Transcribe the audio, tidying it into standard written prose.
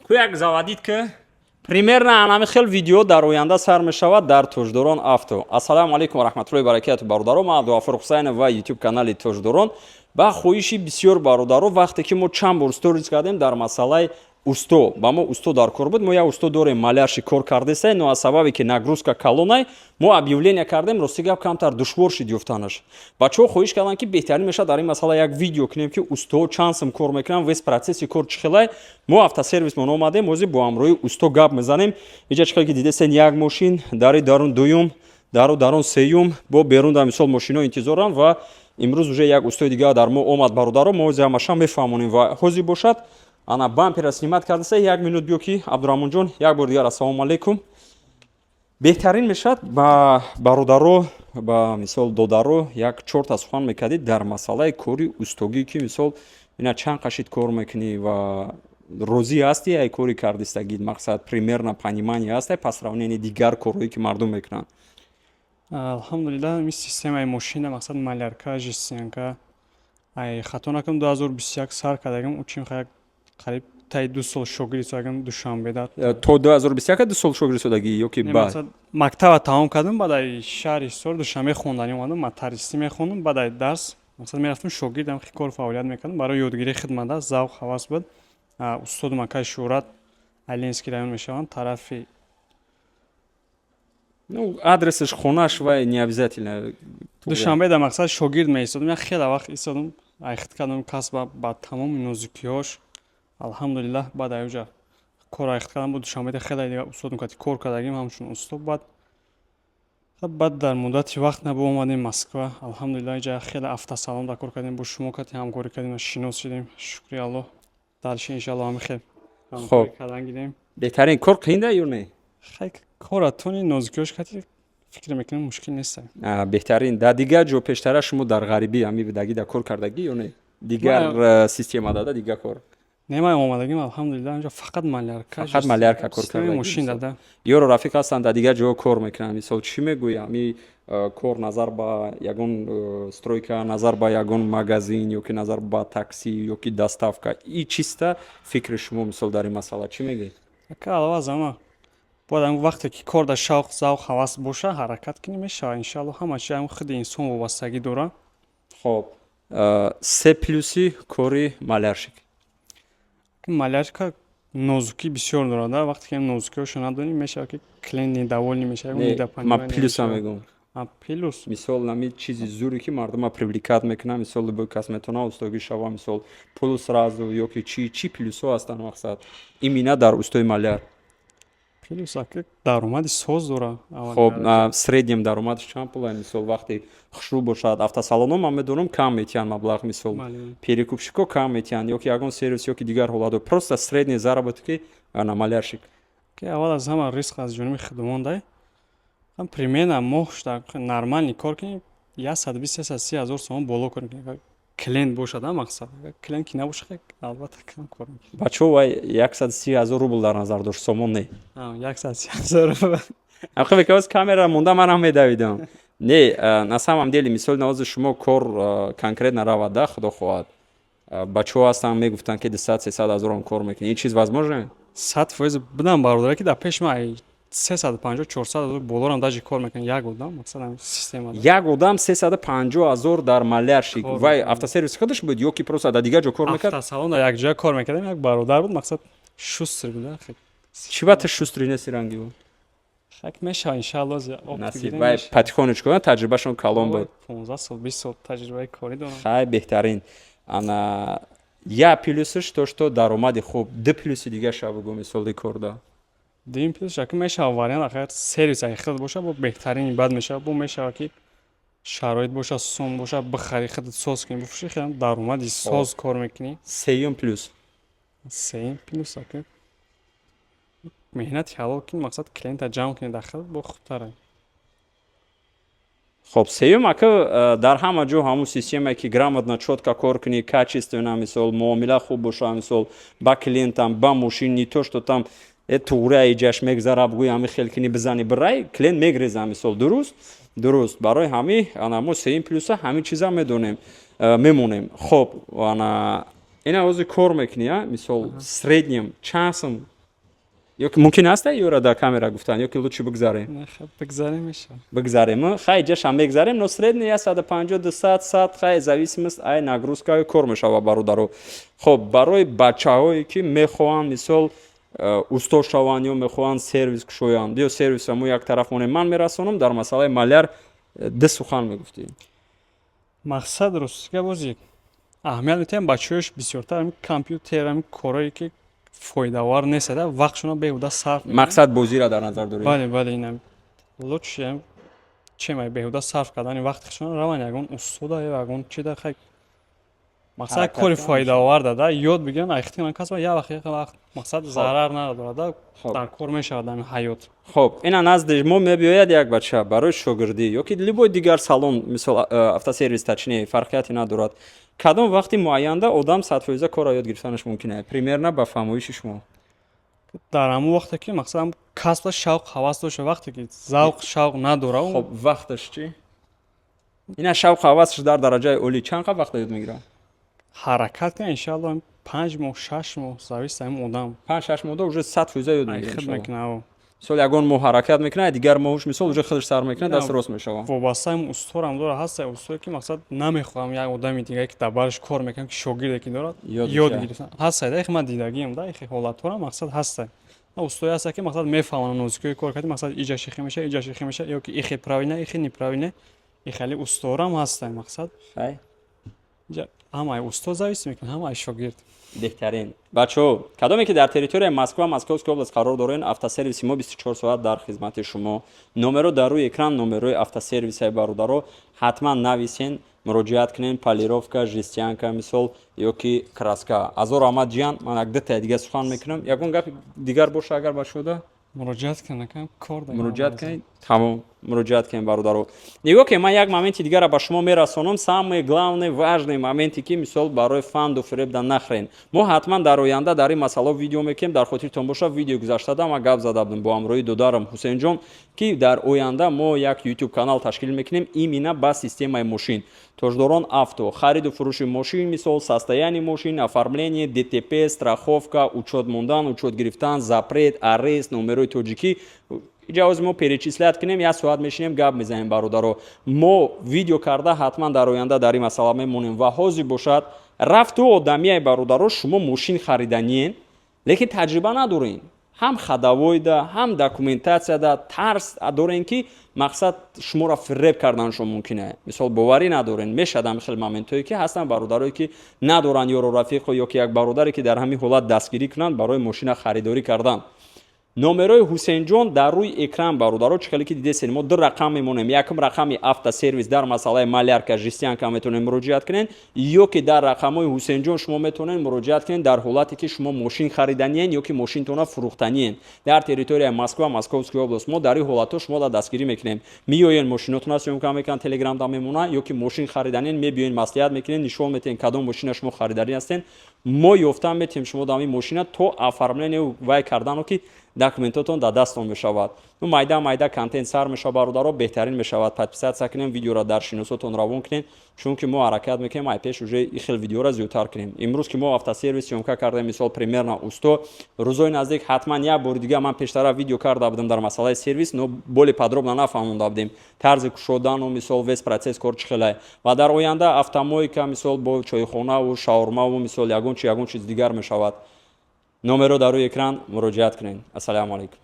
Кӯяк заводить ки примерно анами хел видео дар оянда сар мешавад дар Тоҷдорон Авто. Ассалому алайкум ва раҳматуллоҳи баракату, бародаро. Ман Абдуғафур Ҳусайнов ва Ютуб канали Тоҷдорон. Ба хоҳиши бисёр бародаро, вақте ки мо чанд бор сторис кардем дар масъалаи усто, ба мо усто дар кор буд. Мо як усто дорем, малярши кор кардесай, но аз сабабе ки нагрузка калонай, мо объявление кардем. Рости гап, камтар душвор шид ёфтанаш. Бачаҳо хоҳиш карданд, ки беҳтарин мешавад дар ин масъала як видео кунем, ки устоҳо чанд сум кор мекунанд, весь процесси кор чӣ хелай. Мо автосервисмон омадем, ҳозир бо ҳамроҳи усто гап мезанем. Иҷа чӣ хел ки дидесен, як мошин дари дарун, дуюм дару дарун, сеюм, бо берун дар мисол мошино интизоранд. Ва имрӯз уже як устои дигар дар мо омад. Бародаро, мо ҳозир ҳамаша мефаҳмонем. Ва ҳозир бошад, ана бампера снимать кардаса. Як минут биё ки, Абдураҳмонҷон, як бор дигар ассалому алайкум. Беҳтарин мешавад ба бародаро, ба мисол додаро як чорта сухан мекардид дар масъалаи кори устогӣ, ки мисол ина чанд қашид кор мекунӣ ва розӣ ҳастӣ ай кори кардистагӣ, мақсад, примерно понимание ҳастай по сравнению дигар корҳое, ки мардум мекунанд? Алҳамдулиллаҳ, ин системаи мошина, мақсад, малярка, жестянка, ай хато накунам, 2021 сар кардагим. Учим як қариб таи 2 сол шогирд истодагим Душанбеда. То 2021 2 сол шогирд истодагӣ ё ки баъд? Мактаба тамом кардам, баъд ай шаҳри Ҳисор, Душанбе хонданӣ омадам, мотористӣ мехондам. Баъд ай дарс, мақсад, мерафтам, шогирдам, кор фаъолият мекардам. Барои ёдгирии хидмат аст, завқ, ҳавас буд. Устодум акаи Шӯҳрат, Ленинский район мешаванд тарафи. Ну, адресаш, хонаш вай не обязательно. Душанбеда, мақсад, шогирд меистодам, як хеле вақт истодам, айхит кардам касба ба тамоми нозукиҳош. Алҳамдулиллаҳ, баъд аюҷа кор айхит кардам. Бо Душанбеда хеле дига устодум кати кор кардагим ҳамчун усто. Баъд дар муддати вақт набо омадем Москва. Алҳамдулиллаҳ, иҷа хеле автосалон да кор кардем, бо шумо кати ҳамкорӣ кардем, шинос шудем. Шукри Аллоҳ, дальше иншаллоҳ ҳами хел ҳамкорӣ кардан гирем. Беҳтарин. Кор қиинда ё не? Хай, коратони нозукиҳош кати фикр мекунем, мушкил нест. Беҳтарин. Дар дигар ҷо пештара шумо дар ғарибӣ ҳами будагӣ, дар кор кардагӣ ё не, дигар система дада, дигар кор? Не, ман омадагим, алҳамдулиллаҳ, инҷо фақат малярка. Фақат малярка кор кардагӣ, мошин дада. Ёро рафиқ ҳастанд, дар дигар ҷоҳо кор мекунанд. Мисол, чӣ мегӯӣ, ҳами кор назар ба ягон стройка, назар ба ягон магазин ё ки назар ба такси ё ки доставка и чиста фикри шумо, мисол, дар ин масъала чӣ мегӯед? Ака, алова аз ҳама бояд ҳамн вақте ки кор дар шавқ, завқ, ҳавас боша, ҳаракат кунӣ, мешавад, иншаалло. Ҳама чи ҳам худи инсон вобастагӣ дорад. Хоб, се плюси кори малярщик? Малярка нозукӣ бисёр дорад. Вақте ки нозукиҳошо надонӣ, мешавад, ки клиент недовольный мешавад. Ман плюса мегӯм. Плюс? Мисол, нами чизи зуре, ки мардума привлекать мекунад. Мисол, любой кас метавонад устогӣ шава, мисол, пул сразу ё ки чӣ, чӣ плюсҳо ҳастанд, мақсад, именно дар устои маляр? Плюс, ака, даромади соз дора. Хоб, среднем даромадаш чанд пула, мисол, вақте хушрӯ бошад? Автосалонҳо, ман медонам, кам метиҳанд маблағ, мисол, перекупщико кам метиҳанд ё ки ягон сервис ё ки дигар ҳолатҳо. Просто средний заработки на малярщик? Ки аввал аз ҳама ризқ аз ҷониби худовандай. Примерно моҳ нормальный кор кунем, 120, 130 ҳазор сомон боло кор кунем, клиент бошад. Мақсад, клиент ки набошад, албатта, кам кор. Бачаҳо, вай 130 000 рубл дар назар дошт, сомон не. 130 000 рубл. Ахи, камера монда, манам медавидам. Не, на самом деле, мисоли, навози шумо кор конкретно равад да, худо хоҳад, бачаҳо ҳастанд, мегуфтанд, ки 200, 300 ҳазорам кор мекунӣ. Ин чиз возможно? 100% будам бародаре, ки дар пеши ман 350, 400 ҳазор болорам даже кор мекунад як одам, мақсад, система. Як одам 350 000 дар малярщик? Вай автосервис худаш буд ё ки просто дар дигар ҷо кор мекард? Автосалон дар як ҷоя кор мекардем, як бародар буд, мақсад, шустрый буд. Чӣ ба ту шустрый нести, ранги буд? Хак, мешава, иншаалло. Насиб. Вай потихонечку таҷрибашон калон буд. 15 сол, 20 сол таҷрибаи корӣ дорам. Хай, беҳтарин. Ана я плюсиш то, что даромади хуб. Ду плюси дига ша бугӯ, мисоли корда. Дуюм плюс, ака, мешава вариант, агар сервис аги худат боша, бо беҳтарини. Баъд мешава, бо мешава, ки шароит боша, сум боша, бихари, худат соз кунӣ, бифурӯшӣ, хеле даромади соз кор мекунӣ. Сеюм плюс? Сеюм плюс, ака, меҳнати ҳалол кунӣ, мақсад, клиента ҷамъ кунӣ дар худ, бо хубтаре. Хоб, сеюм, ака, дар ҳама ҷо ҳамун системае, ки грамотно, чётко кор кунӣ, качественно, мисол, муомила хуб боша, мисол, ба клиентам, ба мошин, не то что там туғри иҷаш мегзара, бугӯи ҳами хел кини, бизани, бирай, клиент мегреза, мисол. Дуруст. Барои ҳами ана мо сеюм плюса ҳамин чиза медонем, мемонем. Хоб, ана ина ҳозир кор мекунӣ, мисол, среднем чанд сум? Ё ки мумкин аст ёра дар камера гуфтан, ё ки лучше бигзарем? Не, хай, бигзарем, мешавад. Бигзарем, хай, ҷашам мегзарем. Но средний 150, 200, 100, хай, зависимость ай нагрузкаи кор мешава, бародаро. Хоб, барои бачаҳое, ки мехоҳанд, мисол, усто шаванд ё мехоҳанд сервис кушоянд, биё, сервиса мо як тараф монем, ман мерасонам. Дар масъалаи маляр ду сухан мегуфтӣ. Мақсад, ростига, бози аҳамият метиҳам, бачаҳош бисёртар ҳами компютер, ҳами корое, ки фоидавар нест, да, вақтшона беҳуда сарф мекунанд. Мақсад, бозира дар назар дорӣ? Бале, инам лучше, чем ай беҳуда сарф кардани вақти худшон, раванд ягон устода ё ягон чида, хай, мақсад, Ҳаракат кори кунанд. фоидаовар да ёд бигиранд, айхти кунанд касба, як вақт, мақсад, зарар надорад, да, дар кор мешавад ҳами ҳаёт. Хоб, ина назди мо мебиёяд як бача барои шогирдӣ ё ки любой дигар салон, мисол, автосервис, точнее, фарқияте надорад. Кадом вақти муайянда одам 100% корро ёд гирифтанаш мумкин аст, примерно, ба фаҳмоиши шумо? Дар ҳамон вақте, ки, мақсад, ҳам касба шавқ, ҳавас дошта. Вақте ки завқ, шавқ надора. Хоб, вақташ чӣ? Ина шавқу ҳавасаш дар дараҷаи олӣ, чанд қад вақта ёд мегирад? Ҳаракат кунад, иншаалло, 5 моҳ, 6 моҳ, зависит ҳамин одам. 5-6 моҳда уже 100% ёд Ай мегирад, худ иншалло. мекунад, аво. Мисол, ягон моҳ ҳаракат мекунад, дигар моҳуш, мисол, уже худаш сар мекунад, На, даст рост мешавад. Вобаста ҳам усторам дора. Ҳаста устое, ки, мақсад, намехоҳам як одами дигаре, ки дар бараш кор мекунам, ки шогирде ки дорад, Ёд ёд бигирад. гирифтан. Ҳаста, да, ихи ман дидагиам, да, ихи ҳолатҳоро, мақсад, ҳаста устое ҳаста, ки, мақсад, мефаҳманд нозикиҳои кор карди, мақсад, иҷаш ихи мешава, иҷаш ихи мешава, ё ки ихе правильно, ихе неправильно. Ихели усторам ҳаста, мақсад. Хай. Иҷа ҳамаи усто зависит мекунад, ҳамаи шогирд. Беҳтарин. Бачаҳо, кадоме ки дар территорияи Москва, Московская область қарор дорен, автосервиси мо 24 соат дар хизмати шумо. Номеро дар рӯи экран, номерои автосервисаи бародаро, ҳатман нависен, муроҷиат кунен. Полировка, жестянка, мисол, ё ки краска. Азор аҳмад ҷиян, ман як дутаи дига сухан мекунам. Ягон гапи дигар боша, агар башуда? Муроҷиат кунад, кор дорем. Муроҷиат кунед, тамом, муроҷиат кунед, бародаро. Нигоҳ кунед, ман як моменти дигарро ба шумо мерасонам, самый главный, важный моменте, ки, мисол, барои фанду фиребда нахӯрен. Мо ҳатман дар оянда дар ин масъала видео мекунем. Дар хотиртон боша, видеои гузаштада ман гап зада будем бо ҳамроҳи додарам Ҳусейнҷон, ки дар оянда мо як YouTube канал ташкил мекунем именно ба системаи мошин, Тоҷдорон Авто, хариду фурӯши мошин, мисол, состояние мошин, оформление, ДТП, страховка, учёт мондан, учёт гирифтан, запрет, арест, номерои тоҷикӣ. Иҷа мо перечислять кунем, як соат мешинем, гап мезанем, бародаро. Мо видео карда ҳатман дар оянда дар ин масъала мемонем. Ва ҳозир бошад, рафту одамияи, бародаро, шумо мошин хариданиен, лекин таҷриба надорен, ҳам ходовойда, ҳам документатсияда тарс дорен, ки, мақсад, шуморо фиреб карданашон мумкин е. Мисол, боварӣ надорен. Мешад ҳам хеле моментҳое, ки ҳастанд бародарое, ки надоранд ёру рафиқо ё ки як бародаре, ки дар ҳамин ҳолат дастгирӣ кунанд барои мошина харидорӣ кардан. Номерои Ҳусейнҷон дар рӯи экран, бародаро, чӣ хеле ки дидесен, мо ду рақам мемонем. Якум рақами автосервис, дар масъалаи малярка, жестянка метавонед муроҷиат кунед, ё ки дар рақамҳои Ҳусейнҷон шумо метавонед муроҷиат кунед дар ҳолате, ки шумо мошин хариданиен ё ки мошинтона фурӯхтаниен дар территорияи Москва, Московская область. Мо дар ин ҳолатҳо шумо дастгирӣ мекунем. Меоен, мошинотона съёмка мекунанд, телеграмда мемонанд, ё ки мошин хариданиен, мебиёен, маслиҳат мекунед, нишон метиҳен, кадом мошина шумо харидарӣ ҳастен. Мо ёфтан метиҳем шумо дар ин мошина то оформление вай кардану ки документотон дар дастон мешавад. Ну, майда майда контент сар мешавад, бародаро, беҳтарин мешавад. Подписаться кунем, видеоро дар шиносотон равон кунем, чунки мо ҳаракат мекунем ай пеш уже и хел видеоро зиёдтар кунем. Имрӯз ки мо автосервис съёмка кардем, мисол, примерно усто, рӯзои наздик ҳатман як бори дига. Ман пештара видео карда будам дар масъалаи сервис, но более подробно нафаҳмонда будем тарзи кушодану, мисол, весь процесс кор чӣ хелае. Ва дар оянда автомойка, мисол, бо чойхонаву шаурмаву, мисол, ягон чи, ягон чиз дигар мешавад. Номеро дар рӯи экран, муроҷиат кунед. Ассалому алайкум.